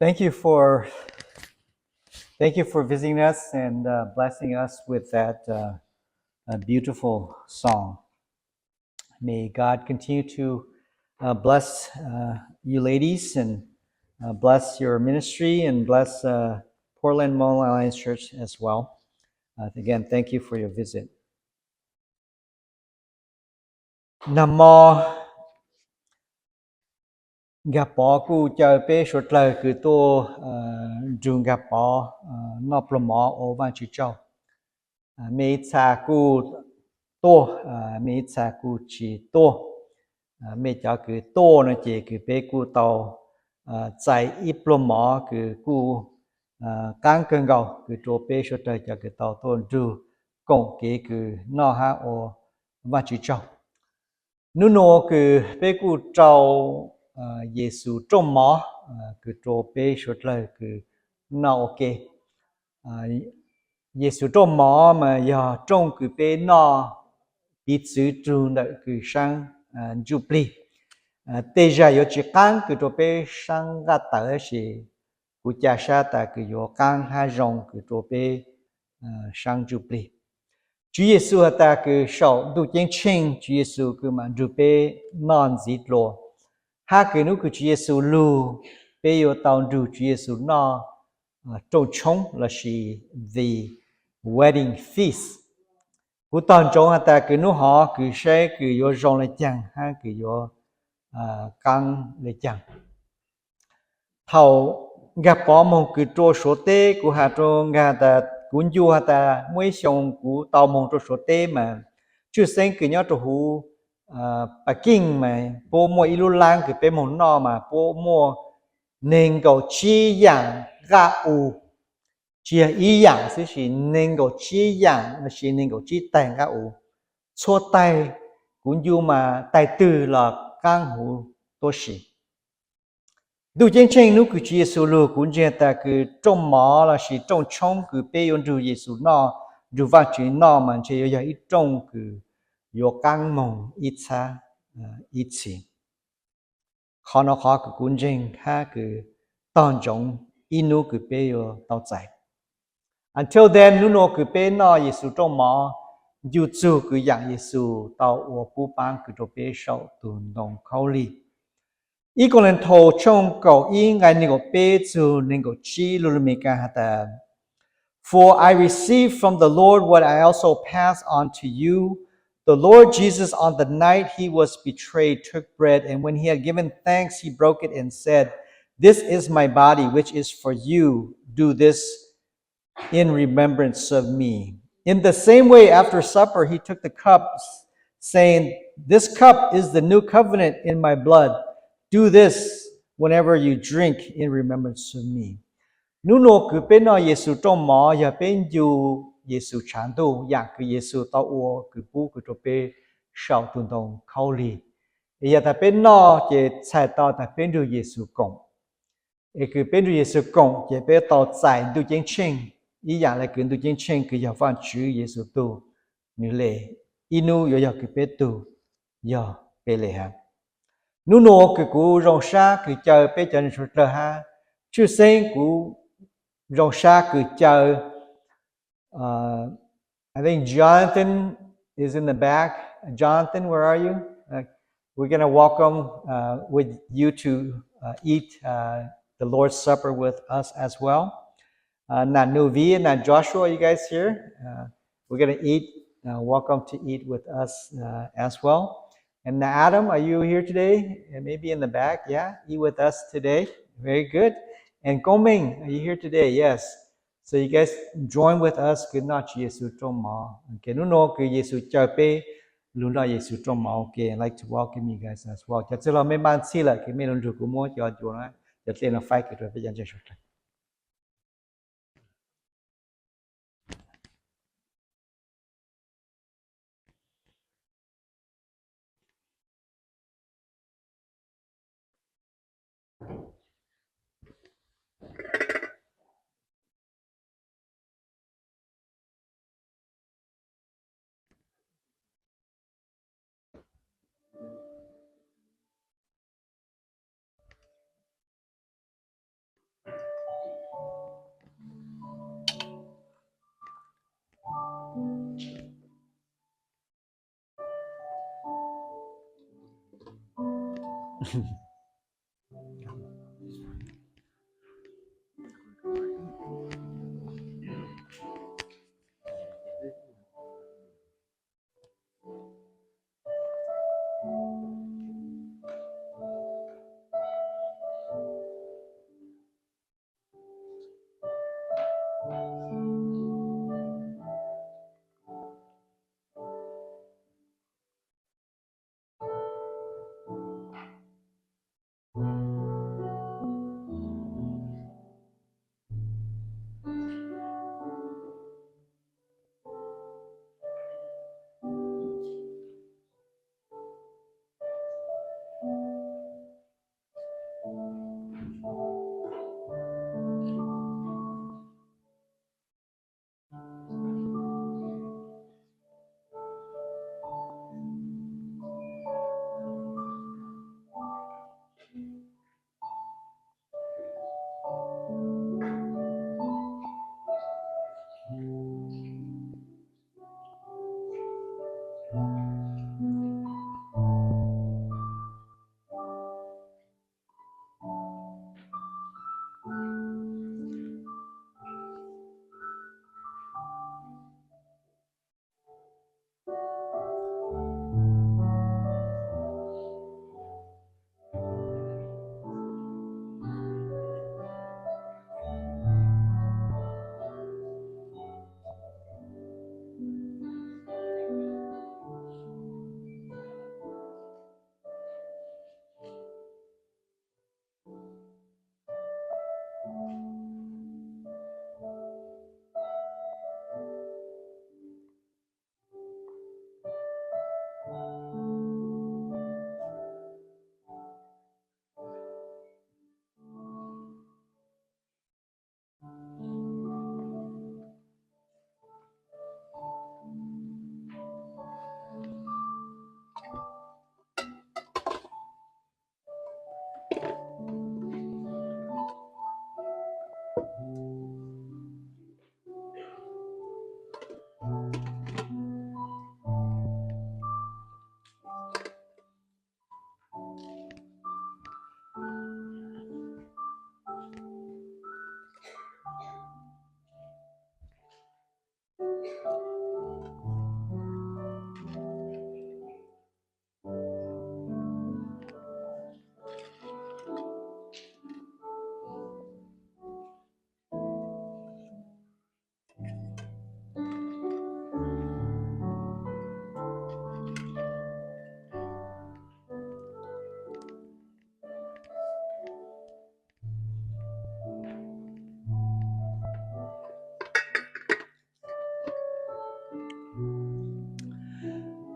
Thank you for thank you for visiting us and uh, blessing us with that uh, uh, beautiful song. May God continue to uh, bless uh, you ladies and uh, bless your ministry and bless uh, Portland Mall Alliance Church as well. Uh, again, thank you for your visit. Nag hmo Nkag Pov kuj caw peb suav dlawg kws tuaj nrug Nkag Pov noj pluag mov ua Vaajtswv tsaug. Mej ib txha kuj tuaj, mej ib txha kuj tsi tuaj. Mej cov kws tuaj no ces kws peb kuj tau txais ib pluag mov kws kuj qaab kawg nkaus kws rua peb suav dlawg cov kws tau tuaj nrug koom kev kws noj hab ua Vaajtswv tsaug. Nub nua kws peb kuj rau Yexus rooj mov kws rua peb suav dlawg kws noj ua ke. Yexus rooj mov mas yog rooj kws peb noj piv txwv rua ntawm kws saab ntsuj plig. Tej zag yuav tsi qaab kws rua peb saab nqaj tawv tab sis kuv ca sab tas kws yuav qaab hab zoo kws rua peb saab ntsuj plig. Tswv Yexus has tas kws saum ntuj ceeb tsheej Tswv Yexus kws mam nrug peb noj ntxiv dlua, hab kws nub kws Tswv Yexus lug peb yuav tau nrug Tswv Yexus noj rooj tshoob lossis the wedding feast. Kuv tog ntsoov has tas kws nub hov kws saib kws yuav zoo le caag hab kws yuav qaab le caag. Thaum Nkag Pov moog kws rua Suav teb, kuv has rua Nkag tas, kuv ncu has tas muaj ib xyoo kuv tau moog rua Suav teb mas tshwj xeeb kws nyob rua huv Pas Keej mas puab muaj ib lub laab kws peb moog noj mas puab muaj neeg nkaum tsib yaam nqaj u. Tsi yog ib yaam xwb sis neeg nkaum tsib yaam lossis neeg nkaum tsib taig nqaj u. Txhua taig, kuv ncu mas taig twg los qaab huv tuab si. Ntuj ceeb tsheej nub kws Tswv Yexus lug, kuv ntseeg tas kws rooj mov lossis rooj tshoob kws peb yuav nrug Yexus noj, nrug Vaajtswv noj mas ntshe yuav yog ib rooj kws yuav qaab moog ib txhab ib txhis. Qhov no qhov kws kuv ntseeg hab kws tog ntsoov ib nub kws peb yuav tau txais. Until then, nub nua kws peb noj Yexus rooj mov, ncu txug kws yaam Yexus tau ua pub paab kws rua peb saum tug ntoo khaub lig. Ib Kauleethaus tshooj kaum ib nqai neeg nkaum peb txug neeg nkaum tsib lug lug Mes Kas has tas, For I received from the Lord what I also passed on to you. The Lord Jesus, on the night he was betrayed, took bread, and when he had given thanks, he broke it and said, This is my body, which is for you. Do this in remembrance of me. In the same way, after supper, he took the cup, saying, This cup is the new covenant in my blood. Do this whenever you drink in remembrance of me. Nub nua kws peb noj Yexus rooj mov yog peb ncu Yexus tshav ntuj, yaam kws Yexus tau ua kws pub kws rua peb saum tug ntoo khaub lig. Es yog tas peb noj ces txhais tau tas peb nrug Yexus koom. Es kws peb nrug Yexus koom ces peb tau txais ntuj ceeb tsheej, ib yaam le kws ntuj ceeb tsheej kws yog Vaajtswv Yexus tug, nwg le ib nub yuav yog kws peb tug, yog peb le hab. Nub nua kws kuv zoo sab kws caw peb cov neeg suav dlawg hab, tshwj xeeb kuv zoo sab kws caw Uh, I think Jonathan is in the back. Jonathan, where are you? Uh, we're going to welcome uh, with you to uh, eat uh, the Lord's Supper with us as well. Uh, Na Nuvi and Na Joshua, are you guys here? Uh, we're going to eat. Uh, welcome to eat with us uh, as well. And Na Adam, are you here today? And maybe in the back, yeah, eat with us today. Very good. And Kong Ming, are you here today? Yes. So you guys join with us kws noj Tswv Yexus rooj mov. Okay, nub nua kws Yexus caw peb lug noj Yexus rooj mov. Okay, I'd like to welcome you guys as well. Cov txwj laug mej maaj txhij lawm kws mej lug nrug kuv muab cov ncua no, cov dlej no faib kws rua peb cov ntseeg suav dlawg.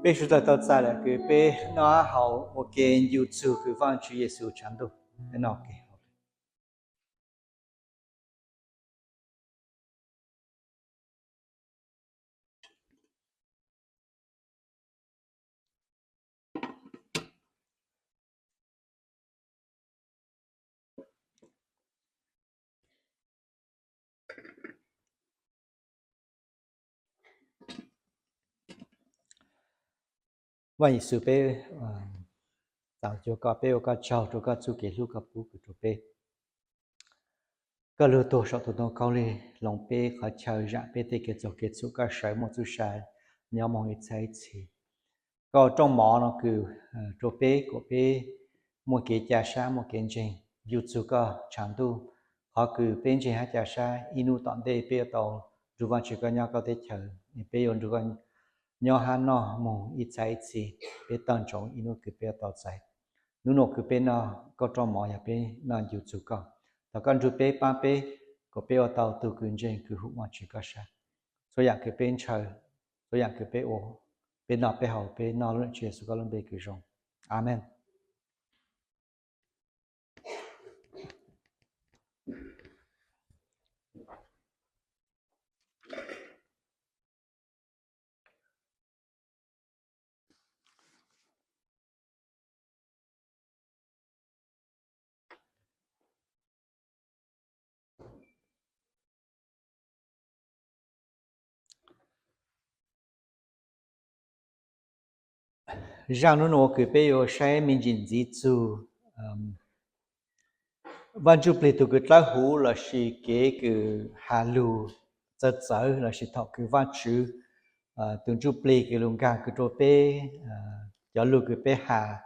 Peb sawv daws tau txais lawm, kws peb noj hab haus ua ke ncu txug kws Vaajtswv Yexus tshav ntuj. Peb noj ua ke. Vaajtswv Yexus, peb txaus cuag koj, peb ua koj tsaug rua koj txuj kev hlub koj pub kws rua peb. Koj lug tuag saum tus ntoo khaub lig hloov peb qhov chaw, zam peb tej kev txaug kev txhum, koj sawv muaj txuj sa nyob moog ib txhab ib txhis. Koj ua rooj mov no kws rua peb, kuas peb muaj kev ca sab, muaj kev ntseeg, ncu txug koj tshav ntuj. Qhov kws peb ntseeg hab ca sab, ib nub tom ntej peb yuav tau nrug Vaajtswv koj nyob koj teb chaws, es peb yuav nrug koj nyob hab noj moog ib txhab ib txhis. Peb tawg ntsoov ib nub kws peb yuav tau txais. Nub nua kws peb noj koj rooj mov yog peb noj ncu txug koj. Thov koj nrug peb, pab peb, kuas peb ua tau tug kws ntseeg kws hum Vaajtswv koj sab. Txhua yaam kws peb ntshaw, txhua yaam kws peb ua, peb noj peb haus, peb noj lub ntsej Yexus koj lub npe kws zoo. Amees. Zaaj nub nua kws peb yuav saib me ntsis ntxiv txug Vaj Ntsuj Plig tus kws dlawb huv lossis kev kws has lug txawv txawv lossis thaum kws Vaj Tswv tus Ntsuj Plig kws lug nkaag kws rua peb cov lug kws peb has,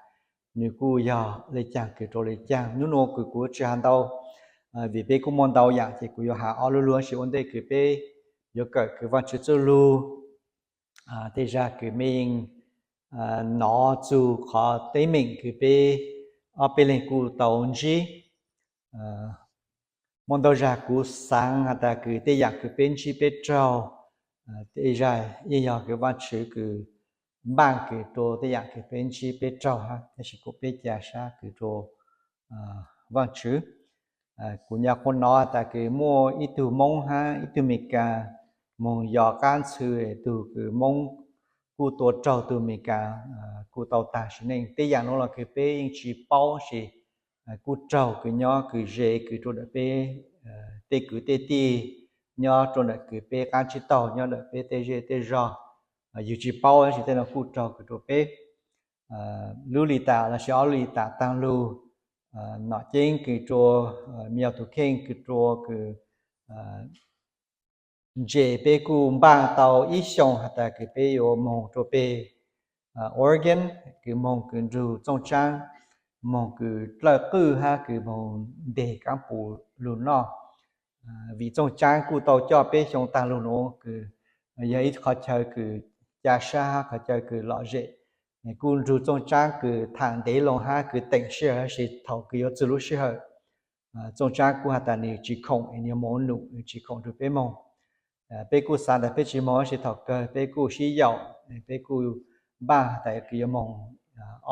nws kuj yog le caag kws rua le caag. Nub nua kws kuv tsi has ntau, vim peb kuj muaj ntau yaam ces kuv yuav has ob lub lug, tab sis ua ntej kws peb yuav kawm kws Vaj Tswv txuj lug, tej zag kws mej yeej nov txug qhov teeb meem kws peb ob peb leeg kuj tau ntsib. Muaj ntau zag kuv xaav has tas kws tej yaam kws peb ntsib peb raug, tej zag yeej yog kws Vaj Tswv kws npaaj kws rua tej yaam kws peb ntsib peb raug hab, tab sis kuj peb ca sab kws rua Vaj Tswv. Kuv nyuam qhuav nov tas kws muaj ib tug Moob hab ib tug Meskas moog yos qaab ntxhw, tug kws Moob kuj tua raug tug Meskas kuj tau taag sim neej. Tej yaam nuav los kws peb yeej tsi paub, sis kuj raug kws nyob kws ze kws rua ntawm peb tej kwv tej tij, nyob rua ntawm kws peb qaab tsib taug, nyob ntawm peb tej zej tej zog, yug tsi paub, tab sis tej no kuj raug kws rua peb. Lub lis tas lossis ob lub lis tas taag lug, Nom Ceeb kws rua, Miyog Tus Kheej kws rua kws ntse, peb kuj npaaj tau ib xyoos has tas kws peb yuav moog rua peg Oregon, kws moog kws nrug txooj tsaab, moog kws dlawj qwj hab kws moog nteg kaab pus lug noj. Vim txooj tsaab kuj tau coj peb xyoo taag lug nuav kws yog ib qhov chaw kws ca sab hab qhov chaw kws lom zem, kuj nrug txooj tsaab kws thaam ntev loo hab kws teem sij hawm, tab sis thaum kws yuav txug lub sij hawm, txooj tsaab kuj has tas nws tsi khoom, nws yuav moog num, nws tsi khoom nrug peb moog. Peb kuj xaav tas peb tsi moog, tab sis thaum kawg peb kuj sib yaum, peb kuj npaaj tas kws yuav moog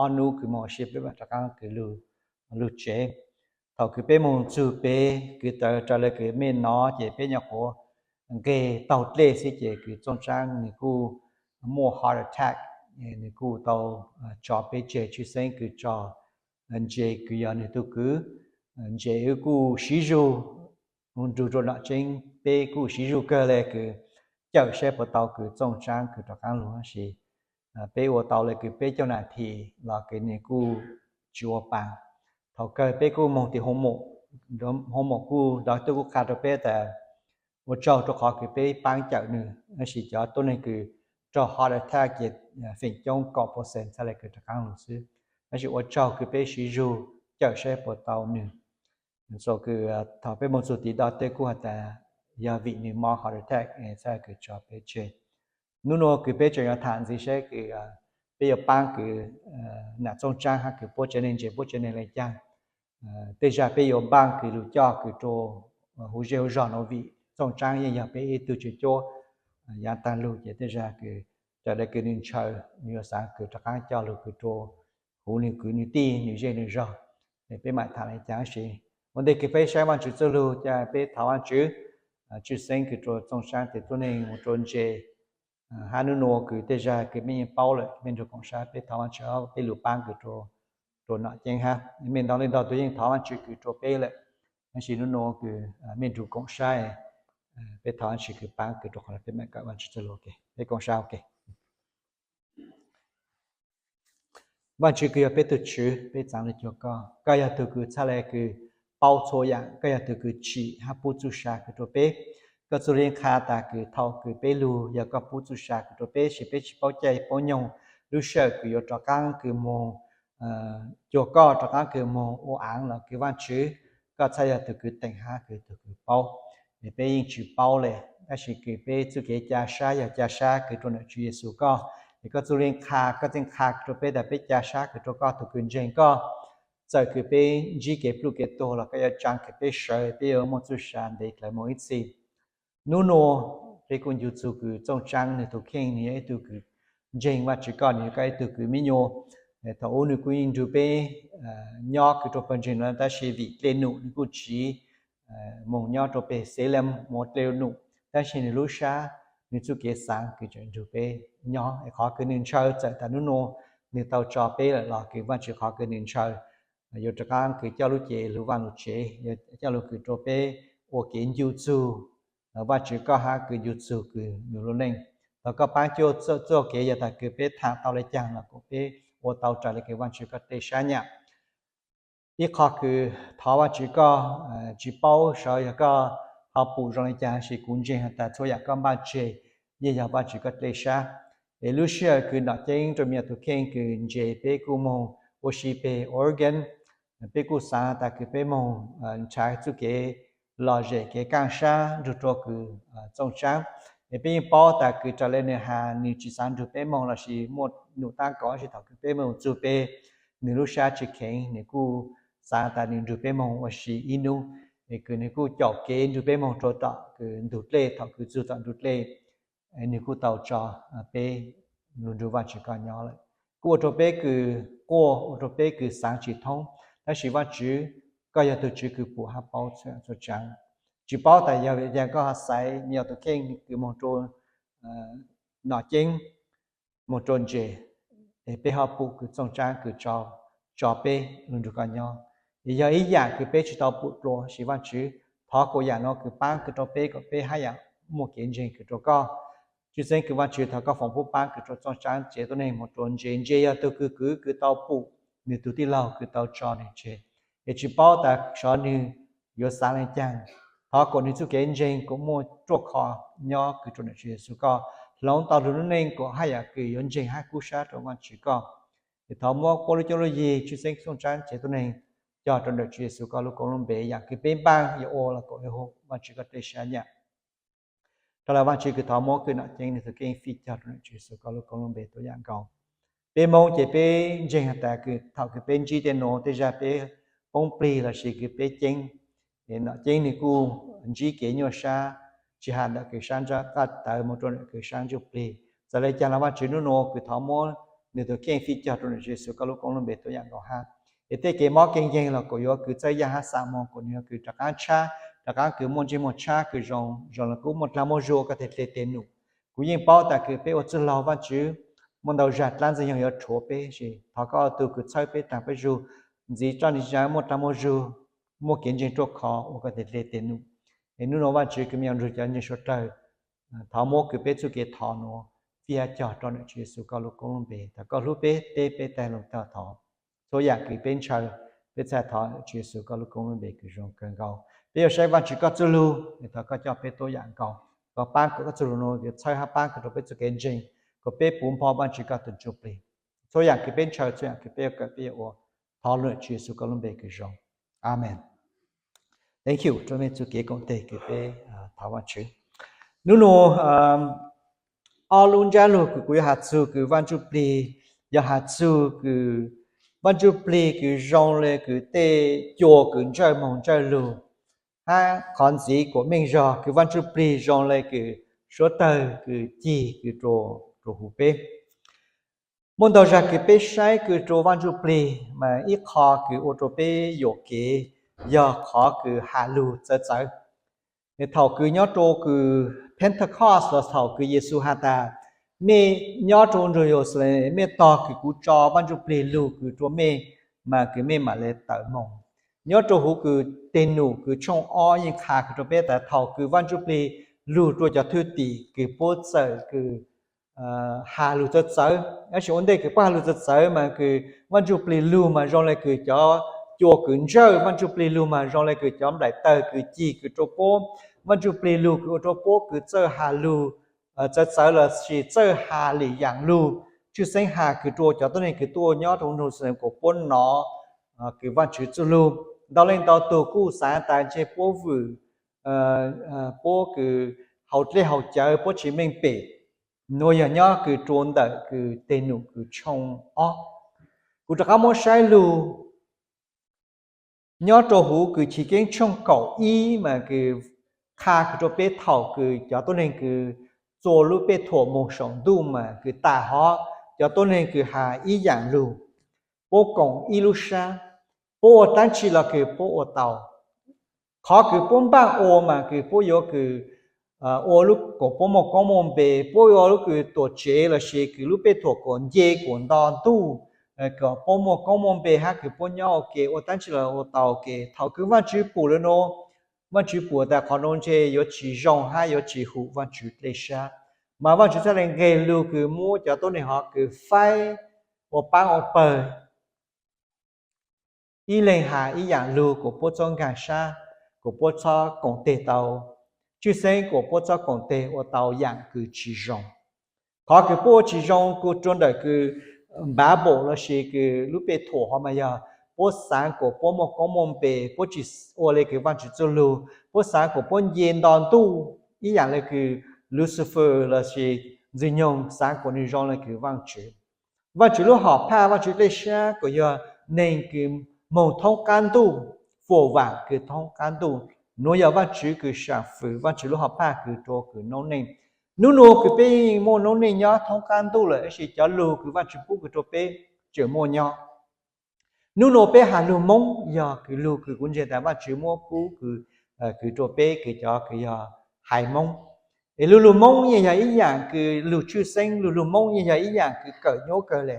ob nub kws moog ua si peb maam rov qaab kws lug tsev. Thaum kws peb moog txug peg kws taw raws le kws mej nov ces peb nyuam qhuav nqeg taug dlej xwb ces kws txooj tsaab nws kuj muaj heart attack, nws kuj tau tso peb tseg. Tshwj xeeb kws tso ntse kws yog nwg tug kwv, ntse wb kuj siv zug nrug rua Nom Ceeb, peb kuj siv zug kawg le kws cawm saib puas tau kws txooj tsaab kws rov qaab lug, tab sis peb ua tau le kws peb caug nas this los kws nws kuj tsi ua paag. Thaum kawg peb kuj moog tim hoos maum, hoos maum kuj nrov tuaj kuj qha rua peb tas ua tsaug rua qhov kws peb paab cawm nws, tab sis cov tuab neeg kws raug heart attack ces feem coob kaum percent txhaj le kws rov qaab lug xwb. Tab sis ua tsaug kws peb siv zug cawm saib puas tau nws. Thaum peb moog txug tim doctor kuj has tas yog vim nws mob heart attack txhaj kws tso peb tseg. Nub nua kws peb tseem yuav thaam ntxiv saib kws peb yuav paab kws nam txooj tsaab hab kws puab tsev neeg ntse puab tsev neeg le caag. Tej zag peb yuav npaaj kws lug coj kws rua huv zej huv zog nuav vim txooj tsaab yeej yog peb ib tug tswv cuab. Yaav taag lug ces tej zag kws raws le kws nws ntshaw, nws yuav xaav kws rov qaab coj lug kws rua huv nws kwv nws tij nws zej nws zog. Es peb maam thaam le caag sis ua ntej kws peb saib Vaajtswv txuj lug, ca peb thov Vaajtswv, tshwj xeeb kws rua txooj tsaab tes tuab neeg moog rua ntse, hab nub nua kws tej zag kws mej yeej paub lawm mej nrug koom sab, peb thov Vaajtswv peb lug paab kws rua Nom Ceeb hab. Mej ntau leej ntau tug yeej thov Vaajtswv kws rua peb lawm, tab sis nub nua kws mej nrug koom sab, peb thov Vaajtswv kws paab kws rua qhov peb maam kawm Vaajtswv txuj lug. Peb koom sab. Vaajtswv kws yog peb tug Tswv, peb txaav lug cuag koj. Koj yog tug kws txhaj le kws paub txhua yaam, koj yog tug kws tsim hab pub txuj sa kws rua peb. Koj txuj lug yeej qha tas kws thaum kws peb lug yog koj pub txuj sa kws rua peb, sis peb tsis paub caij paub nyoog lub sij hawm kws yuav rov qaab kws moog cuag koj, rov qaab kws moog ua aav los kws Vaajtswv koj txhaj yog tug kws teem hab kws tug kws paub. Es peb yeej tsis paub le, tab sis kws peb txuj kev ca sab yog ca sab kws rua ntawm Tswv Yexus koj. Es koj txuj lug yeej qha, koj txuj lug qha kws rua peb tas peb ca sab kws rua koj tug kws ntseeg koj. Txawm kws peb ntsib kev pluj kev tuag los koj yuav tsaa kws peb sawv, peb yuav muaj txuj sa ntev dlawv moog ib txhis. Nub nua peb kuj ncu txug kws Txooj Tsaab nwg tug kheej, nwg yog ib tug kws ntseeg Vaajtswv koj, nwg yog koj ib tug kws miv nyuas. Thaum ub nwg kuj yeej nrug peb nyob kws rua pawg ntseeg nuav, tab sis vim dlej num nwg kuj tsiv moog nyob rua peg Xeev Lees moog ua dlej num, tab sis nwg lub sab, nwg txuj kev xaav kws tseem nrug peb nyob. Es qhov kws nwg ntshaw txawm tas nub nua nwg tau tso peb lawm los kws Vaajtswv qhov kws nwg ntshaw yuav rov qaab kws coj lub cev lug vaaj lug tsev, yuav coj lug kws rua peb ua kev ncu txug Vaajtswv koj hab kws ncu txug kws nwg lub neej. Thov koj paab cuaj txuj kev, yog tas kws peb thaam tau le caag los kuj peb ua tau raws le kws Vaajtswv koj tej sab nyam. Ib qho kws thov Vajtswv koj, tsis paub saib yog koj ho pum zoo li cas, tab sis kuv ntseeg has tas txhua yam koj npaj tseg yeej yog Vajtswv koj dlej sab. Es lub sij hawm kws Nom Ceeb rua me nyuam tug kheej kws ntses peb kuj moog ua si peg Oregon, peb kuj xaav tas kws peb moog nrhav txuj kev lom zem kev kaaj sab nrug rua kws txooj tsaab. Es peb yeej paub tas kws raws le nwg has nwg tsis xaav nrug peb moog lossis muaj num taab kov, tab sis thaum kws peb moog txug peg nwg lub sab tsis kheev, nwg kuj xaav tas nwg nrug peb moog ua si ib nub. Es kws nwg kuj caum kev nrug peb moog rua tom kws ntug dlej, thaum kws txug tom ntug dlej nwg kuj tau tso peb lug nrug Vajtswv koj nyob lawm. Kuj ua rua peb kws quaj, ua rua peb kws xaav tsis thoob, tab sis Vajtswv koj yog tug Tswv kws pum hab paub txhua tsaab. Tsis paub tas yog vim li cas koj ho xaiv me nyuam tug kheej kws moog rua Nom Ceeb, moog rua ntses, es peb ho pum kws txooj tsaab kws tso peb lug nrug koj nyob. Es yog ib yam kws peb tsis tau pum dlua, tab sis Vajtswv thov kuas yam nuav kws paab kws rua peb kom peb hab yam muaj kev ntseeg kws rua koj. Tshwj xeeb kws Vajtswv thov koj foom pub paab kws rua txooj tsaab tsev tuab neeg moog rua ntses. Ntses yog tug kws kwv kws tau pum nwg tug tij laug kws tau tso nwg tseg, es tsis paub tas sov nwg yuav xaav le caag. Thov kuas nwg txuj kev ntseeg kuas muaj ruaj khov nyob kws rua ntawm Tswv Yexus koj, hloov tau lug lub neej kuas hab yam kws yuav ntseeg hab kub sab rua Vajtswv koj. Es thov muab puab lub cuab lub yig, tshwj xeeb txooj tsaab tsev tuab neeg cog rua ntawm Tswv Yexus koj lub koob lub npe. Yam kws peb npaaj yuav ua los kuas hu Vajtswv koj dlej sab nyam. Rov lawm Vajtswv kws thov muab kws Nom Ceeb nwg tug kheej fij cog rua ntawm Tswv Yexus koj lub koob lub npe tuab yaam nkaus. Peb Moob ces peb ntseeg has tas kws thaum kws peb ntsib tej nuav tej zag peb poob plig lossis kws peb ceeb, es Nom Ceeb nwg kuj ntsib kev nyuaj sab, tsis has ntawm kws sab ntsab qaj tawv moog rua ntawm kws sab ntsuj plig. Txawm le caag los Vajtswv nub nuav kws thov muab nwg tug kheej fij cog rua ntawm Tswv Yexus koj lub koob lub npe tuab yaam nkaus hab. Es tej kev mob kev nkeeg los kuas yuav kws txawj yaj hab xam moog, kuas nwg yuav kws rov qaab tshab, rov qaab kws muaj ntsej muag tshab kws zoo, zoo le kuj muaj dlaag muaj zug ua koj teg dleg teg num. Kuv yeej paub tas kws peb ua txwj laug Vajtswv muaj ntau zag dlaab ntxwg nyoog yuav rhuav peb, tab sis thov koj ua tug kws txhawb peb taag peb zug, ntxiv roj ntxiv zag muaj dlaag muaj zug, muaj kev ntseeg ruaj khov ua koj teg dleg teg num. Es nub nuav Vajtswv kws me nyuam nrug cov ntseeg suav dlawg, thov muab kws peb txuj kev thov nuav fij hab cog rua ntawm Tswv Yexus koj lub koob lub npe. Thov koj hlub peb, teb peb taag lug taag thov. Txhua yaam kws peb ntshaw, peb txhaj thov Tswv Yexus koj lub koob lub npe kws zoo kawg nkaus. Peb yuav saib Vajtswv koj txuj lug, es thov koj coj peb tuab yaam nkaus. Koj paab kws koj txuj lug nuav yuav txhawb hab paab kws rua peb txuj kev ntseeg, kuas peb puv npho Vajtswv koj tug ntsuj plig. Txhua yaam kws peb ntshaw, txhua yaam kws peb yuav kawm peb yuav ua, thov lug Tswv Yexus koj lub npe kws zoo. Amees. Thank you rua mej txuj kev koom teg kws peb thov Vajtswv. Nub nuav ob lub ntsab lug kws kuv yuav has txug kws Vaj Ntsuj Plig, yog has txug kws Vaj Ntsuj Plig kws zoo le kws tej cua kws ntsawj moog ntsawj lug, hab qhov ntxiv kuas meej zog kws Vaj Ntsuj Plig zoo le kws suav tawg kws cig kws rua huv peb. Muaj ntau zag kws peb saib kws rua Vaj Ntsuj Plig mas ib qho kws ua rua peb yuam kev yog qhov kws has lug txawv txawv. Thaum kws nyob rua kws Pentecost los thaum kws Yexus has tas, mej nyob rua nroog Yeluxalees mej tog kws kuv tso Vaj Ntsuj Plig lug kws rua mej, mas kws mej mam le tawm moog. Nyob rua huv kws Teg Num kws tshooj ob yeej qha kws rua peb tas thaum kws Vaj Ntsuj Plig lug rua cov thwj tim kws puab txawm kws has lug txawv txawv. Tab sis ua ntej kws puab has lug txawv txawv mas kws Vaj Ntsuj Plig lug mas zoo le kws cov cua kws ntsawj, Vaj Ntsuj Plig lug mas zoo le kws cov nplaim tawg kws cig kws rua puab, Vaj Ntsuj Plig lug kws ua rua puab kws txawj has lug txawv txawv lossis txawj has lwm yaam lug, tshwj xeeb has kws rua cov tuab neeg kws tuaj nyob rua nroog Yeluxalees kuas puab nov kws Vaj Tswv txuj lug. Ntau leej ntau tug kuj xaav tas ntshe puab vwm, puab kws haus dlej haus cawv puab tsis meej pem. Nuav yog nyob kws rua ntawm kws Teg Num kws tshooj ob. Kuv rov qab muab saib lug nyob rua huv kws Chiv Keeb tshooj kaum ib mas kws qha kws rua peb thaum kws cov tuab neeg kws txua lub pej thuam moog saum ntuj mas kws tas hov cov tuab neeg kws has ib yaam lug, puab koom ib lub sab, puab ua dlaab tsi los kws puab ua tau. Qhov kws puab npaaj ua mas kws puab yuav kws ua lub kom puab muaj koob muaj npe, puab yuav lub kws tuam tsev lossis kws lub pej thuam kom nce kom nto ntuj, kom puab muaj koob muaj npe hab kws puab nyob ua ke ua dlaab tsi los ua tau ua ke. Thaum kws Vaj Tswv pum le nuav, Vaj Tswv pum tas qhov nuav ntshe yuav tsis zoo hab yuav tsis hum Vaj Tswv dlej sab, mas Vaj Tswv txhaj le nqeg lug kws muab cov tuab neeg hov kws faib ua paab ua pawg Ib leeg has ib yaam lug kuas puab txhob nkaag sab, kuas puab txhob koom teg tau, tshwj xeeb kuas puab txhob koom teg ua tau yaam kws tsi zoo. Qhov kws puab ua tsi zoo kuj rua ntawm kws Babel lossis kws lub pej thuam hov mas yog puab xaav kuas puab muaj koob muaj npe, puab tsi ua le kws Vaajtswv txuj lug, puab xaav kuas puab nce nto ntuj ib yaam le kws Lucifer lossis Ntxwg Nyoog xaav kuas nwg zoo le kws Vaajtswv. Vaajtswv lub hom phaj, Vaajtswv dlej sab kuas yog neeg kws moog thoob qaab ntuj, fuam vaam kws thoob qaab ntuj. Nuav yog Vaajtswv kws saam fwm, Vaajtswv lub hom phaj kws rua kws noob neej. Nub nua kws peb yeej muaj noob neej nyob thoob qaab ntuj lawm, tab sis cov lug kws Vaajtswv pub kws rua peb tseem muaj nyob. Nub nua peb has lug Moob yog kws lug kws kuv ntseeg tas Vaajtswv muab pub kws, kws rua peb kws cov kws yog hais Moob. Es lug lug Moob yeej yog ib yaam kws lug tshwj xeeb, lug lug Moob yeej yog ib yaam kws kawm nyuaj kawg le.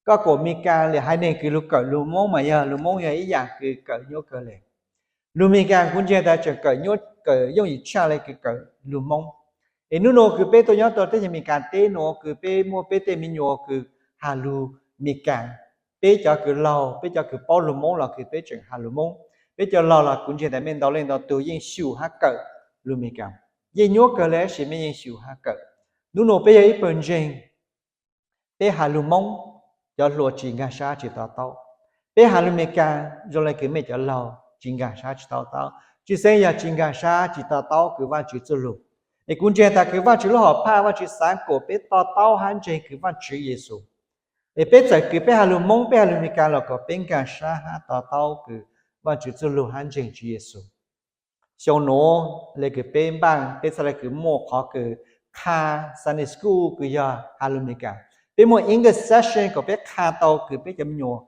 Koj kuas Mes Kas le haiv neeg kws lug kawm lug Moob mas yog lug Moob yog ib yaam kws kawm nyuaj kawg le. Lug Mes Kas kuv ntseeg tas tseem kawm nyuaj, kawm yooj yim tshaj le kws kawm lug Moob. Es nub nua kws peb tuaj nyob rua teb chaws Mes Kas teb nua kws peb muaj peb tej me nyuam kws has lug Mes Kas. Peb cov kws laug, peb cov kws paub lug Moob los kws peb tseem has lug Moob. Peb cov laug los kuv ntseeg tas mej ntau leej ntau tug yeej xyum hab kawm lug Mes Kas. Yeej nyuaj kawg le tab sis mej yeej xyum hab kawm. Nub nua peb yog ib pawg ntseeg, peb has lug Moob, cov hluas tsi nkaag sab tsi to taub. Peb has lug Mes Kas zoo le kws mej cov laug tsi nkaag sab tsi to taub. Tshwj xeeb yog tsi nkaag sab tsi to taub kws Vaajtswv txuj lug. Es kuv ntseeg tas kws Vaajtswv lub hom phaj, Vaajtswv xaav kuas peb to taub hab ntseeg kws Vaajtswv Yexus. Es peb txawm kws peb has lug Moob, peb has lug Mes Kas los kom peb nkaag sab hab to taub kws Vaajtswv txuj lug hab ntseeg Tswv Yexus. Xyoo nuav le kws peb npaaj, peb txhaj le kws muaj qhov kws qha Sunday school kws yog has lug Mes Kas. Peb muaj English session kom peb qha tau kws peb cov me nyuam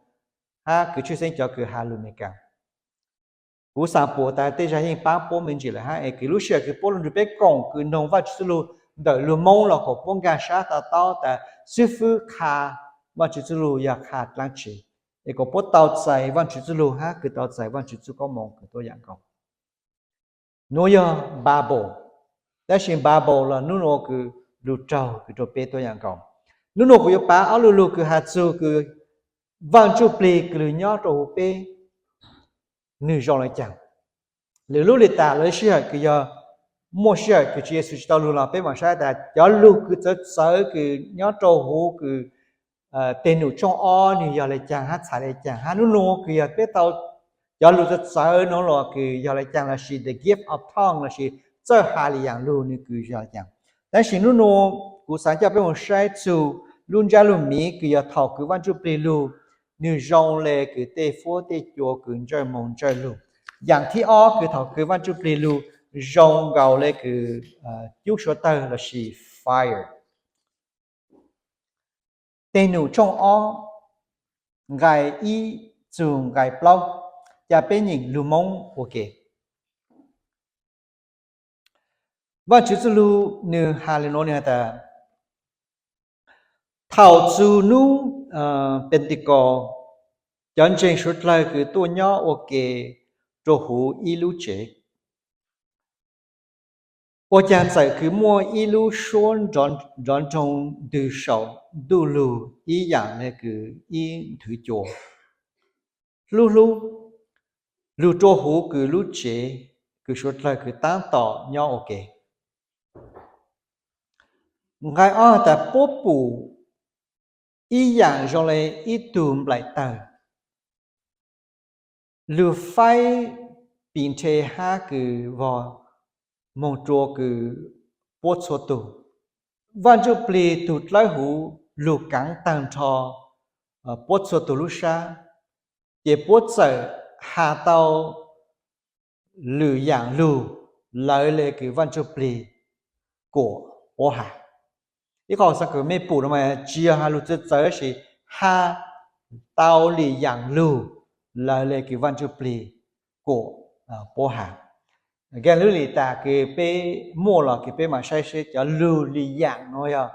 hab kws tshwj xeeb cov kws has lug Mes Kas. Kuv xaav puas tas tej zag yeej paab puab me ntsis lawm hab, es kws lub sij hawm kws puab lug nrug peb koom kws noog Vaajtswv txuj lug ntawm lug Moob los kom puab nkaag sab to taub tas xwb fwb qha Vaajtswv txuj lug yog qha dlaab tsi, es kom puab tau txais Vaajtswv txuj lug hab kws tau txais Vaajtswv txuj koob moov kws tuab yaam nkaus. Nuav yog Babel, tab sis Babel los nub nua kws lug raug kws rua peb tuab yaam nkaus. Nub nua kuv yuav pav ob lu lug kws has txug kws Vaaj Ntsuj Plig kws lug nyob rua huv peb, nwg zoo le caag. Lwm lub le tas lawv sij hawm kws yog muaj sij hawm kws Tswv Yexus tsi tau lug los peb maam saib tas cov lug kws txawv txawv kws nyob rua huv kws Teg Num tshooj ob nwg yog le caag hab txhais le caag hab nub nua kws yog peb tau cov lug txawv txawv nuav los kws yog le caag lossis the gift of tongue lossis txawj has le yaam lug nwg kws yog le caag. Tab sis nub nua kuv xaav coj peb moog saib txug lub ntsab lug miv kws yog thaum kws Vaaj Ntsuj Plig lug, nwg zoo le kws tej fuab tej cua kws ntsawj moog ntsawj lug. Yaam thib ob kws thaum kws Vaaj Ntsuj Plig lug zoo nkaus le kws cub suav tawg lossis fire. Teg Num tshooj ob nqai ib txug nqai plaub, ca peb nyeem lug Moob ua ke. Vaajtswv txuj lug nwg has le nuav, nwg has tas, thaum txug nub Pentecost, cov ntseeg suav dlawg kws tuaj nyob ua ke rua huv ib lub tsev, ua caag txawm kws muaj ib lub suab nrov nroo ntws saum ntuj lug ib yaam le kws ib nthwv cua hlub hlub lug rua huv kws lub tsev kws suav dlawg kws taab tom nyob ua ke. Nqai ob tas puab pum ib yaam zoo le ib tug nplaim tawg, lug faib pis nrhe hab kws vog moog rua kws puab txhua tug. Vaaj Ntsuj Plig tug dlawb huv lug kaav taag nrho puab txhua tug lub sab, ces puab txawm has tau lwm yaam lug lawv le kws Vaaj Ntsuj Plig kuam puab has. Ib qho xaav kws mej pum nuav mas tsi yog has lug txawv txawv tab sis has tau lwm yaam lug lawv le kws Vaaj Ntsuj Plig kuam puab has. Gaam lub le tas kws peb muaj los kws peb maam saib seb cov lug lwm yaam nuav yog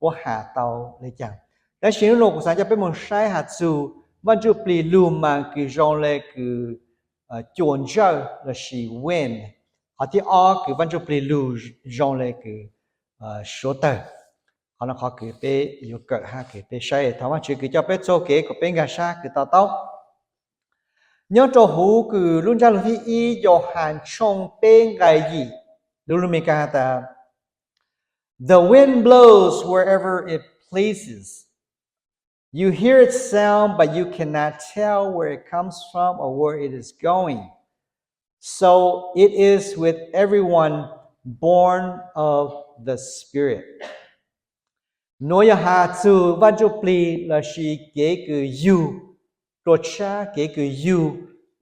puab has tau le caag. Tab sis nub nua kuv xaav coj peb moog saib has txug Vaaj Ntsuj Plig lug mas kws zoo le kws cua ntsawj lossis wind. Qhov thib ob kws Vaaj Ntsuj Plig lug zoo le kws suav tawg. Qhov no qhov kws peb yuav kawm hab kws peb saib thov Vaajtswv kws coj peb txhua kev kom peb nkaag sab kws to taub. Nyob rau huv kws lub ntsab lug thib ib Yauhas tshooj peb nqai yim, lus lug Meskas has tas, The wind blows wherever it pleases. You hear its sound, but you cannot tell where it comes from or where it is going. So it is with everyone born of the Spirit. Nuav yog has txug Vaaj Ntsuj Plig lossis kev kws yug rua tshab, kev kws yug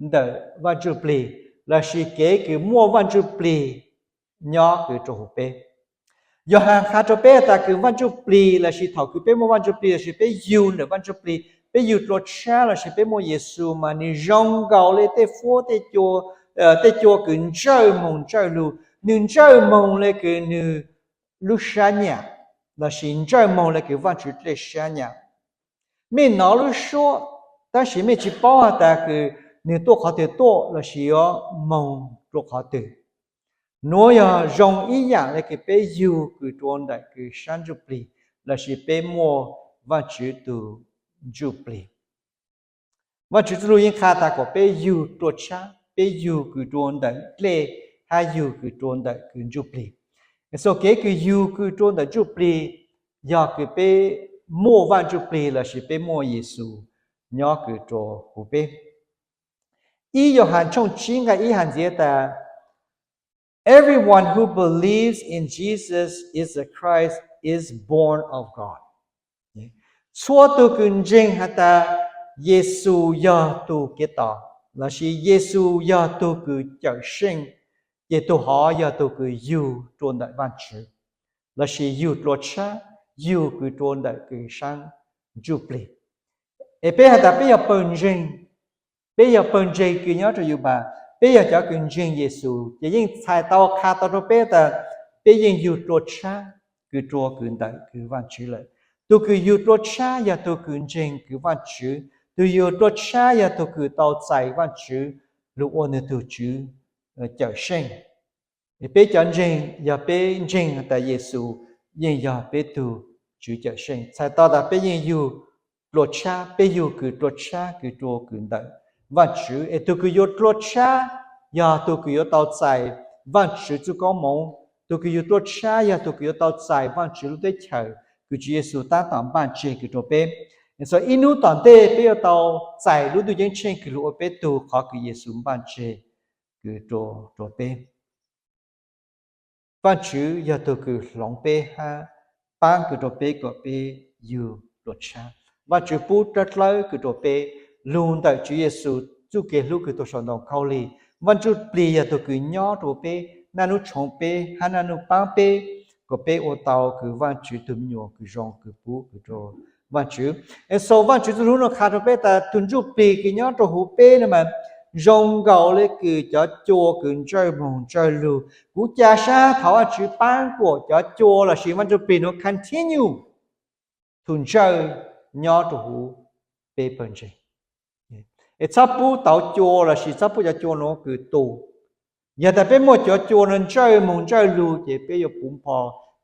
ntawm Vaaj Ntsuj Plig, lossis kev kws muaj Vaaj Ntsuj Plig nyob kws rua huv peb. Yauhas has rua peb tas kws Vaaj Ntsuj Plig lossis thaum kws peb muaj Vaaj Ntsuj Plig lossis peb yug ntawm Vaaj Ntsuj Plig, peb yug rua tshab lossis peb muaj Yexus mas nwg zoo nkaus le tej huab tej cua kws ntsawj moog ntsawj lug. Nwg ntsawj moog le kws nwg lub sab nyam, lossis ntsawj moog le kws Vaajtswv dlej sab nyam. Mej nov lub suab, tab sis mej tsi paub has tas kws nwg tuaj qhov twg tuaj lossis yuav moog rua qhov twg. Nuav yog zoo ib yaam le kws peb yug kws rua ntawm kws sab ntsuj plig lossis peb muaj Vaajtswv tug ntsuj plig. Vaajtswv txuj lug yeej qha tas kuas peb yug rua tshab, peb yug kws rua ntawm dlej, hab yug kws rua ntawm kws ntsuj plig. Xoo kev kws yug kws rua ntawm ntsuj plig yog kws peb muaj Vaaj Ntsuj Plig lossis peb muaj Yexus nyob kws rua huv peb. Ib Yauhas tshooj tsib nqai ib has ntxiv tas, Everyone who believes in Jesus is the Christ is born of God. Txhua tug kws ntseeg has tas Yexus yog tug Kev tos lossis Yexus yog tug kws cawm seej, ces tug hov yog tug kws yug rua ntawm Vaajtswv, lossis yug rua tshab, yug kws rua ntawm kws saab ntsuj plig. Es peb has tas peb yog pawg ntseeg, peb yog pawg ntseeg kws nyob rua yus npam, peb yog cov kws ntseeg Yexus, ces yeej txhais tau qha tau rua peb tas peb yeej yug rua tshab kws rua kws ntawm kws Vaajtswv lawm. Tug kws yug rua tshab yog tug kws ntseeg kws Vaajtswv, tug yug rua tshab yog tug kws tau txais Vaajtswv lug ua nwg tug Tswv cawm seej. Peb cov ntseeg yog peb ntseeg tas Yexus yeej yog peb tug Tswv cawm seej, txhais tau tas peb yeej yug rua tshab, peb yug kws rua tshab kws rua kws ntawm Vaajtswv. Es tug kws yug rua tshab yog tug kws yuav tau txais Vaajtswv txuj koob moov. Tug kws yug rua tshab yog tug kws yuav tau txais Vaajtswv lub teb chaws kws Tswv Yexus taab tom npaj tseg kws rua peb. Xws ib nub tom ntej peb yuav tau txais lub ntuj ceeb tsheej kws lug ua peb tug qhov kws Yexus npaj tseg kws rua peb. Vaajtswv yog tug kws hloov peb hab paab kws rua peb kom peb yug rua tshab. Vaajtswv pub dlawb kws rua peb lug ntawm Tswv Yexus txuj kev hlub kws tuag sau ntawm khaub lig. Vaaj Ntsuj Plig yog tug kws nyob rua peb, naj nub tshoov peb hab naj nub paab peb kom peb ua tau kws Vaajtswv tug me nyuam kws zoo kws pub kws rua Vaajtswv. Es xws Vaajtswv txuj lug nuav qha rua peb tas tug ntsuj plig kws nyob rua huv peb nuav mas zoo nkaus le kws cov cua kws ntsawj moog ntsawj lug. Kuv ca sab thov Vaajtswv paab kuas cov cua lossis Vaaj Ntsuj Plig nuav continue tug ntsawj nyob rua huv peb pawg ntseeg. Es txhob pub tauv cua lossis txhob pub cov cua nuav kws tu. Yog tas peb muaj cov cua nuav ntsawj moog ntsawj lug ces peb yuav puv npo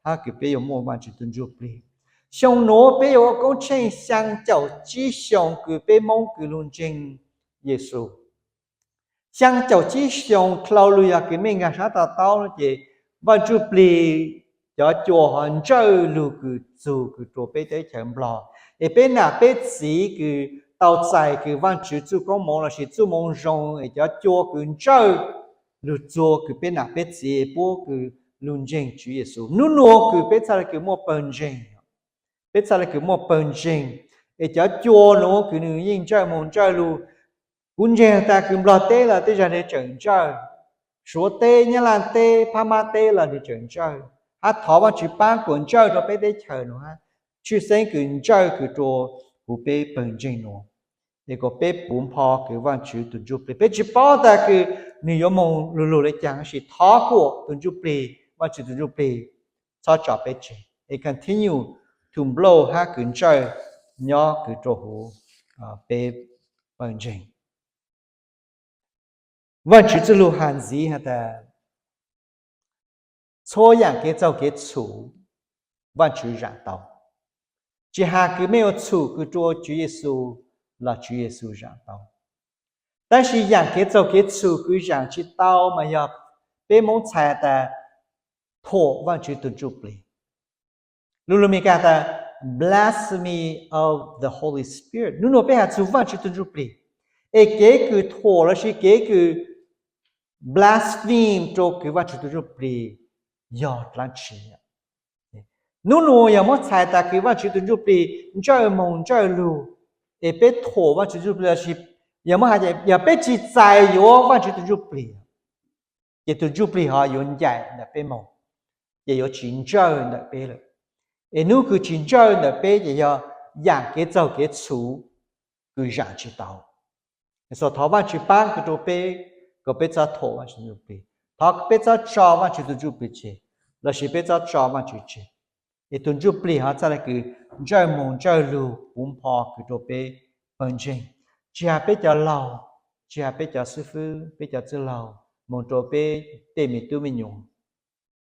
hab kws peb yuav muaj Vaajtswv tug ntsuj plig. Xyoo nuav peb yuav ua koob tsheej xyaa caum tsib xyoo kws peb Moob kws lug ntseeg Yexus. Xyaa caum tsib xyoo dlhau lug yog kws mej nkaag sab to taub no ces Vaaj Ntsuj Plig cov cua ho ntsawj lug kws txug kws rua peb teb chaws Nplog. Es peb nam peb txiv kws tau txais kws Vaajtswv txuj koob moov lossis txuj moo zoo es cov cua kws ntsawj lug txug kws peb nam peb txiv puab kws lug ntseeg Tswv Yexus. Nub nuav kws peb txhaj le kws muaj pawg ntseeg, peb txhaj le kws muaj pawg ntseeg, es cov cua nuav kws nwg yeej ntsawj moog ntsawj lug. Kuv ntseeg tas kws Nplog teb los tej zag nwg tseem ntsawj, Suav teb, Nyab Laj teb, Phab Mab teb los nwg tseem ntsawj. Hab thov Vaajtswv paab kuas ntsawj rua peb teb chaws nuav hab tshwj xeeb kws ntsawj kws rua huv peb pawg ntseeg nuav, es kuas peb puv npo kws Vaajtswv tug ntsuj plig. Peb tsi paub tas kws nwg yuav moog lug lug le caag, tab sis thov kuas tug ntsuj plig, Vaajtswv tug ntsuj plig txhob tso peb tseg, es continue tug nplauj hab kws ntsawj nyob kws rua huv peb pawg ntseeg. Vaajtswv txuj lug has ntxiv has tas, txhua yaam kev txaug kev txhum Vaajtswv zaam tau. Tsi has kws mej yuav txhum kws rua Tswv Yexus los Tswv Yexus zaam tau. Tab sis yaam kev txaug kev txhum kws zaam tsi tau mas yog peb Moob txhais tas thuam Vaajtswv tug Ntsuj Plig. Lug lug Mes Kas tas blasphemy of the Holy Spirit. Nub nua peb has txug Vaajtswv tug Ntsuj Plig, es kev kws thuam lossis kev kws blaspheme rua kws Vaajtswv tug Ntsuj Plig yog dlaab tsi? Nub nua yog muab txhais tas kws Vaajtswv tug Ntsuj Plig ntsawj moog ntsawj lug, es peb thuam Vaajtswv tug Ntsuj Plig lossis yog muab has yog peb tsi txais yuav Vaajtswv tug Ntsuj Plig, ces tug Ntsuj Plig ho yuav ncaim ntawm peb moog, ces yuav tsi ntsawj ntawm peb lawm. Es nub kws tsi ntsawj ntawm peb ces yog yaam kev txaug kev txhum kws zaam tsi tau. Thov Vaajtswv paab kws rua peb, kom peb txhob thuam Vaajtswv tug Ntsuj Plig, thov peb txhob tso Vaajtswv tug Ntsuj Plig tseg, lossis peb txhob tso Vaajtswv tseg. Es tug Ntsuj Plig ho txhaj le kws ntsawj moog ntsawj lug puv npo kws rua peb pawg ntseeg, tsi has peb cov laug, tsi has peb cov xib fwb, peb cov txwj laug, moog rua peb tej me tub me nyuam,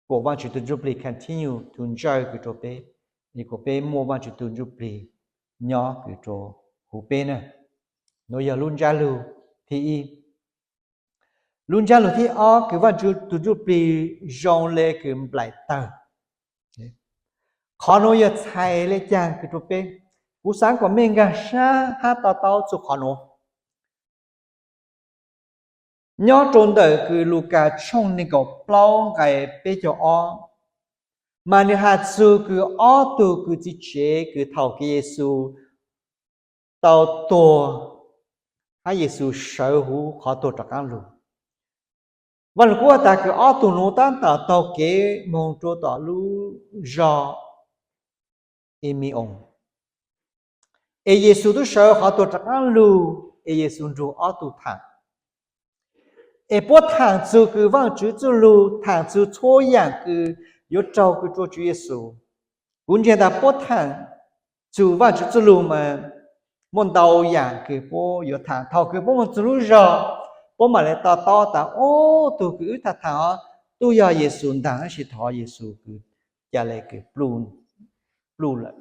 kom Vaajtswv tug Ntsuj Plig continue tug ntsawj kws rua peb, es kom peb muaj Vaajtswv tug Ntsuj Plig nyob kws rua huv peb na. Nuav yog lub ntsab lug thib ib. Lub ntsab lug thib ob kws Vaajtswv tug Ntsuj Plig zoo le kws nplaim tawg. Qhov nuav yog txhais le caag kws rua peb? Kuv xaav kom mej nkaag sab hab to taub txug qhov nuav. Nyob rua ntawm kws Lukas tshooj neeg nkaum plaub nqai peb caug ob, mas nwg has txug kws ob tug kws txiv tsev kws thaum kws Yexus tau tuag, hab Yexus sawv huv qhov tuag rov qaab lug. Vaaj Lug Kub has tas kws ob tug nuav tab tom taug kev moog rua tom lub zog Emios. Es Yexus tub sawv qhov tuag rov qaab lug, es Yexus nrug ob tug thaam. Es puab thaam txug kws Vaajtswv txuj lug, thaam txug txhua yaam kws yuav raug kws rua Tswv Yexus. Kuv ntseeg tas puab thaam txug Vaajtswv txuj lug mas muaj ntau yaam kws puab yuav thaam. Thaum kws puab moog txug lub zog, puab maam le to taub tas, o, tug kws wb thaam thaam os, tub yog Yexus ntaag, tab sis thov Yexus kws ca le kws pluj lawm.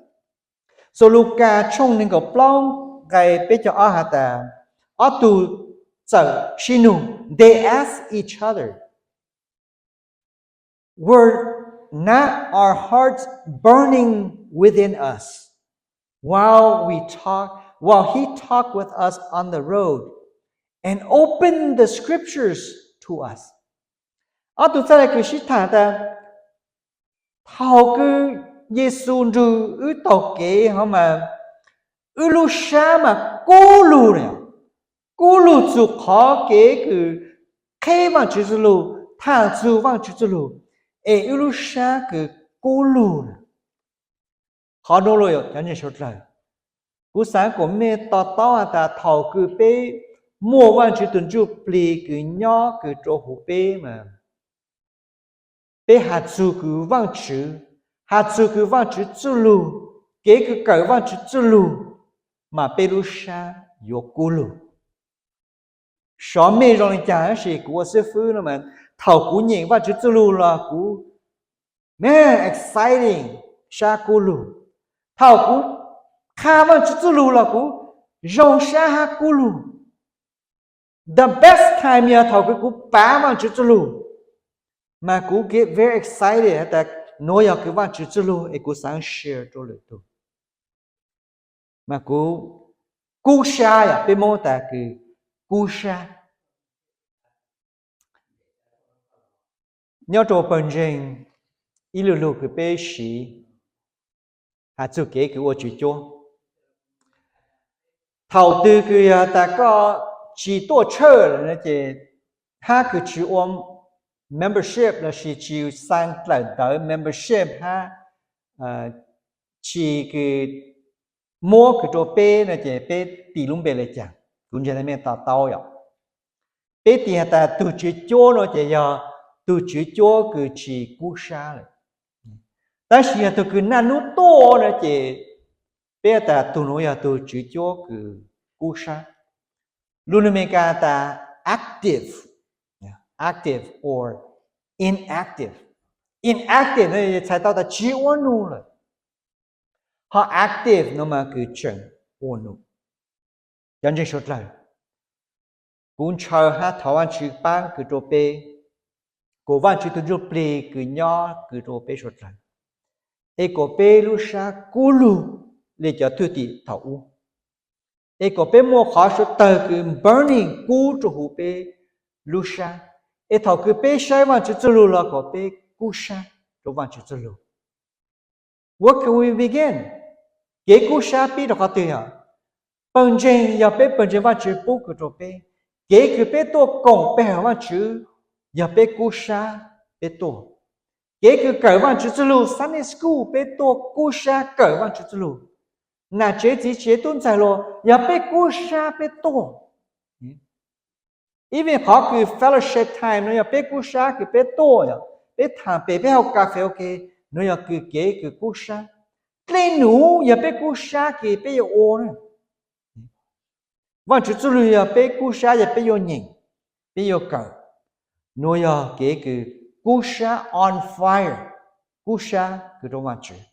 So Lukas tshooj neeg nkaum plaub nqai peb caug ob has tas, ob tug txawm sib nug, they asked each other, were not our hearts burning within us while we talk, while he talked with us on the road and opened the scriptures to us? Ob tug txhaj le kws sib thaam tas, thaum kws Yexus nrug wb taug kev hov mas, wb lub sab mas kub lug, kub lug txug qhov kev kws qheb Vaajtswv txuj lug, thaam txug Vaajtswv txuj lug, es wb lub sab kws kub lug. Qhov nuav los cov ntseeg suav dlawg, kuv xaav kom mej to taub has tas thaum kws peb muaj Vaajtswv tug Ntsuj Plig kws nyob kws rua huv peb mas, peb has txug kws Vaajtswv, has txug kws Vaajtswv txuj lug, kev kws kawm Vaajtswv txuj lug, mas peb lub sab yuav kub lug. Xyov mej zoo le caag, tab sis kuv ua xib fwb no mas, thaum kuv nyeem Vaajtswv txuj lug los kuv, man, exciting, sab kub lug. Thaum kuv qha Vaajtswv txuj lug los kuv zoo sab hab kub lug. The best time yog thaum kws kuv pav Vaajtswv txuj lug, mas kuv get very excited has tas nuav yog kws Vaajtswv txuj lug es kuv xaav share rua lwm tug. Mas kuv kub sab, yog peb Moob tas kws kub sab. Nyob rua pawg ntseeg, ib lu lug kws peb siv has txug kev kws ua Tswv Cuab. Thaum twg kws yog tas koj tsi tuaj tshawj lawm no ces, hab kws tsi ua membership lossis tsi xaa dlawm ntawv membership hab tsi kws muab kws rua peb no ces peb tis lub npe le caag? Kuv ntseeg tas mej to taub yom. Peb tis has tas tug Tswv Cuab no ces yog tug Tswv Cuab kws tsi kub sab lawm. Tab sis yog tug kws naj nub tuaj no ces peb has tas tug nuav yog tug Tswv Cuab kws kub sab. Lug Amelikas tas active, active or inactive. Inactive no txhais tau tas tsi ua num lawm, ho active no mas kws tseem ua num. Cov ntseeg suav dlawg, Kuv ntshaw hab thov Vaajtswv paab kws rua peb, kuas Vaajtswv tug Ntsuj Plig kws nyob kws rua peb suav dlawg, es kuas peb lub sab kub lug le cov thwj tim thaum ub, es kuas peb muaj qhov suav dlawg kws burning kub rua huv peb lub sab, es thaum kws peb saib Vaajtswv txuj lug los kuas peb kub sab rua Vaajtswv txuj lug. Where can we begin? Kev kub sab pib rua qhov twg yog? Pawg ntseeg yog peb pawg ntseeg Vaajtswv pub kws rua peb. Kev kws peb tuaj koom pe hawm Vaajtswv yog peb kub sab peb tuaj. Kev kws kawm Vaajtswv txuj lug Sunday school peb tuaj kub sab kawm Vaajtswv txuj lug. Nam tsev txiv tsev tub ntxawg los yog peb kub sab peb tuaj. Even qhov kws fellowship time nuav yog peb kub sab kws peb tuaj, yog peb thaam pem peb hau kas fes ua ke, nuav yog kws kev kws kub sab. Dlej num yog peb kub sab kws peb yuav ua na. Vaajtswv txuj lug yog peb kub sab yog peb yuav nyeem, peb yuav kawm. Nuav yog kev kws kub sab on fire, kub sab kws rua Vaajtswv.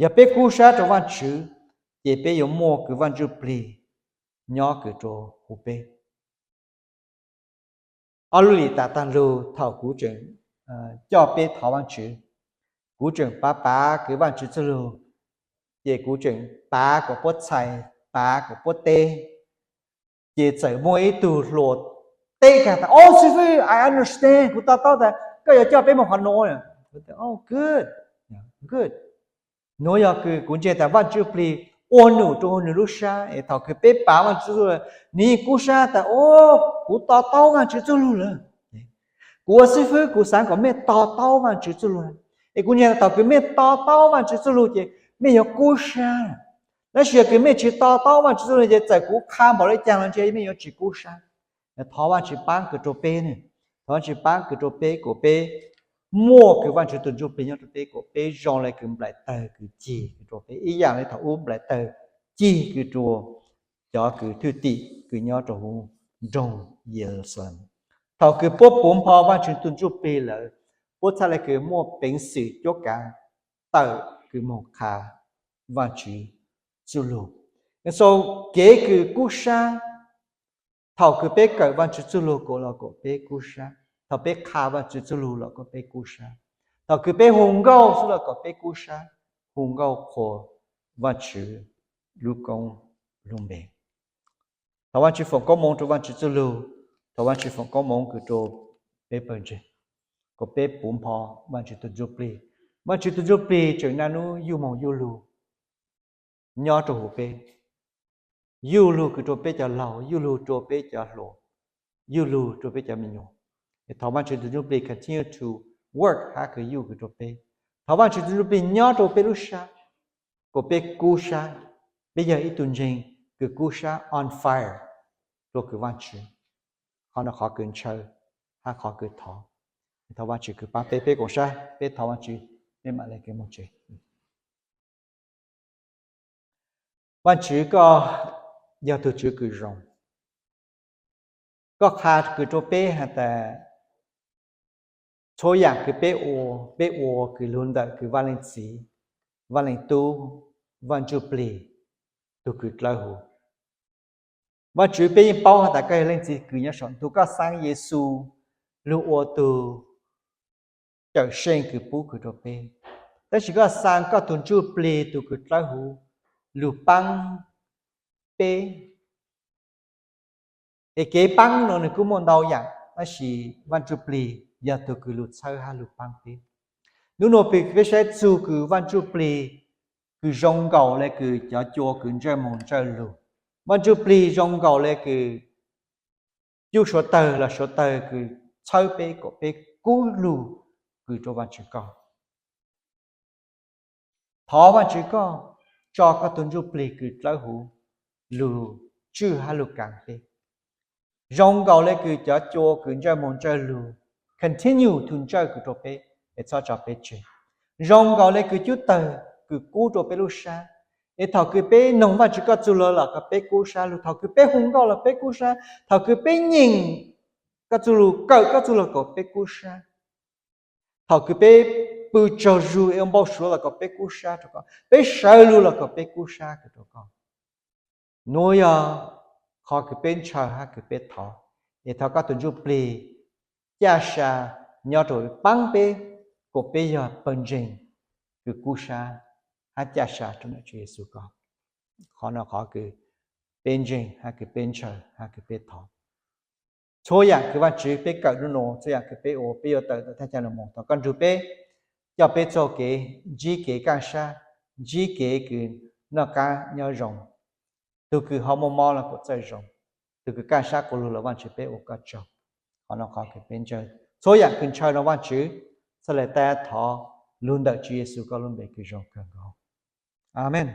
Yog peb kub sab rua Vaajtswv, ces peb yuav muaj kws Vaaj Ntsuj Plig nyob kws rua huv peb. Ob lub lim tas taag lug thaum kuv tseem coj peb thov Vaajtswv, kuv tseem pav pav kws Vaajtswv txuj lug, ces kuv tseem pav kuas puab txhais, pav kuas puab teb, ces txawm muaj ib tug hluas teb kag tas, Oh, xib fwb, I understand, kuv to taub tas koj yuav coj peb moog qhov nuav. Good, good. Nuav yog kws kuv ntseeg tas Vaaj Ntsuj Plig ua num rua nwg lub sab, es thaum kws peb pav Vaaj Ntsuj Plig, nwg yeej kub sab tas, O, kuv to taub Vaaj Ntsuj Plig lawm. Kuv ua xib fwb kuv xaav kom mej to taub Vaaj Ntsuj Plig lawm. Es kuv ntseeg tas thaum kws mej to taub Vaaj Ntsuj Plig lawm ces mej yuav kub sab. Tab sis yog kws mej tsi to taub Vaaj Ntsuj Plig lawm ces txawm kuv qha npaum le caag los ntshe mej yuav tsi kub sab. Thov Vaajtswv paab kws rua peb, thov Vaajtswv paab kws rua peb kuas peb muaj kws Vaajtswv tug Ntsuj Plig nyob rua peb, kuas peb zoo le kws nplaim tawg kws cig kws rua peb ib yaam le thaum ub nplaim tawg cig kws rua cov kws thwj tim kws nyob rua huv nroog Yeluxalees. Thaum kws puab puv npho Vaajtswv tug Ntsuj Plig lawm, puab txhaj le kws muaj peev xwm cuab kav tawm kws moog qha Vaajtswv txuj lug. So kev kws kub sab, thaum kws peb kawm Vaajtswv txuj lug kuas los kuas peb kub sab, thaum peb qha Vaajtswv txuj lug los kuas peb kub sab, thaum kws peb hu nkauj xwb los kuas peb kub sab, hu nkauj qhuas Vaajtswv lub koob lub npe. Thov Vaajtswv foom koob moov rua Vaajtswv txuj lug, thov Vaajtswv foom koob moov kws rua peb pawg ntseeg, kuas peb puv npho Vaajtswv tug Ntsuj Plig. Vaajtswv tug Ntsuj Plig tseem naj nub yuj moog yuj lug nyob rua huv peb, yuj lug kws rua peb cov laug, yuj lug rua peb cov hluas, yuj lug rua peb cov me nyuam. Thov Vaajtswv tug Ntsuj Plig continue to work hab kws yuj kws rua peb. Thov Vaajtswv tug Ntsuj Plig nyob rua peb lub sab, kuas peb kub sab, peb yog ib tug ntseeg kws kub sab on fire rua kws Vaajtswv. Qhov no qhov kws ntshaw hab qhov kws thov. Thov Vaajtswv kws paab peb, peb koom sab, peb thov Vaajtswv, peb mam le kws moog tsev. Vaajtswv, koj yog tug Tswv kws zoo. Koj qha kws rua peb has tas txhua yaam kws peb ua, peb ua kws lug ntawm kws Vaaj Leej Txiv, Vaaj Leej Tub, Vaaj Ntsuj Plig tug kws dlawb huv. Vaajtswv, peb yeej paub has tas koj yog Leej Txiv kws nyob saum ntuj, koj xaa Yexus lug ua tug Cawmseej kws pub kws rua peb. Tab sis koj xaa koj tug Ntsuj Plig tug kws dlawb huv lug paab peb. Es kev paab nuav nwg kuj muaj ntau yaam, tab sis Vaaj Ntsuj Plig yog tug kws lug txhawb hab lug paab peb. Nub nuav peb saib txug kws Vaaj Ntsuj Plig kws zoo nkaus le kws cov cua kws ntsawj moog ntsawj lug. Vaaj Ntsuj Plig zoo nkaus le kws cub suav tawg los suav tawg kws txhawb peb kom peb kub lug kws rua Vaajtswv koj. Thov Vaajtswv koj tso koj tug Ntsuj Plig kws dlawb huv lug tswj hab lug kaam peb. Zoo nkaus le kws cov cua kws ntsawj moog ntsawj lug continue tug ntsawj kws rua peb es txhob tso peb tseg. Zoo nkaus le kws cub tawg kws kub rua peb lub sab, es thaum kws peb noog Vaajtswv koj txuj lug los kom peb kub sab lug, thaum kws peb hu nkauj los peb kub sab, thaum kws peb nyeem koj txuj lug, kawm koj txuj lug kom peb kub sab, thaum kws peb pw tsaug zug es ua npau suav los kom peb kub sab rua koj, peb sawv lug los kom peb kub sab kws rua koj. Nuav yog qhov kws peb ntshaw hab kws peb thov. Es thov koj tus Ntsuj Plig ca sa nyob rua paab peb, kuas peb yog pawg ntseeg kws kub sab hab ca sa rua ntawm Tswv Yexus koj. Qhov no qhov kws peb ntseeg hab kws peb ntshaw hab kws peb thov. Txhua yaam kws Vaajtswv peb kawm nub nua, txhua yaam kws peb ua, peb yuav tawm tawm thaj chaw no moog, thov koj nrug peb, coj peb txuj kev, ntsib kev kaaj sab, ntsib kev kws noj qaab nyob zoo. Tug kws ho muaj mob los kuas txawj zoo, tug kws kaaj sab quas lug los Vaajtswv peb ua koj tsaug. Qhov no qhov kws peb ntshaw, txhua yaam kws ntshaw no Vaajtswv, txhaj le taab thov lug ntawm Tswv Yexus koj lub npe kws zoo kawg nkaus. Amees.